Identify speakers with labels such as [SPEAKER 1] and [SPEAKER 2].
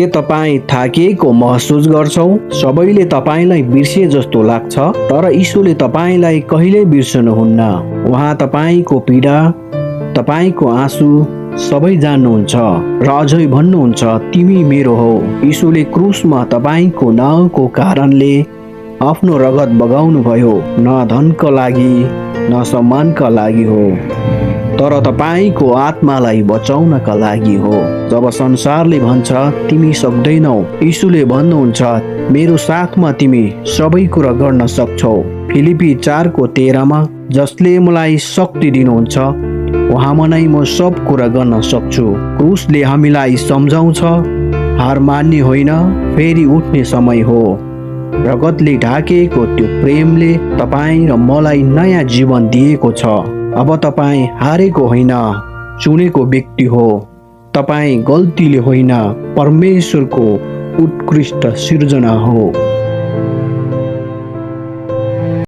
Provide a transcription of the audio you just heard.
[SPEAKER 1] के तपाईँ थाकिएको महसुस गर्छौ? सबैले तपाईँलाई बिर्से जस्तो लाग्छ, तर यीशुले तपाईँलाई कहिल्यै बिर्सनुहुन्न। उहाँ तपाईँको पीडा, तपाईँको आँसु सबै जान्नुहुन्छ र अझै भन्नुहुन्छ, तिमी मेरो हो। यीशुले क्रुसमा तपाईँको नाउँको कारणले आफ्नो रगत बगाउनु भयो, न धनका लागि न सम्मानका लागि हो, तर तपाईँको आत्मालाई बचाउनका लागि हो। जब संसारले भन्छ तिमी सक्दैनौ, यीशुले भन्नुहुन्छ, मेरो साथमा तिमी सबै कुरा गर्न सक्छौ। फिलिपी 4:13 जसले मलाई शक्ति दिनुहुन्छ उहाँमा नै म सब कुरा गर्न सक्छु। क्रुसले हामीलाई सम्झाउँछ, हार मान्ने होइन, फेरि उठ्ने समय हो। रगतले ढाकेको त्यो प्रेमले तपाईँ र मलाई नयाँ जीवन दिएको छ। अब तपाईँ हारेको होइन, चुनेको व्यक्ति हो। तपाईँ गल्तीले होइन, परमेश्वरको उत्कृष्ट सिर्जना हो।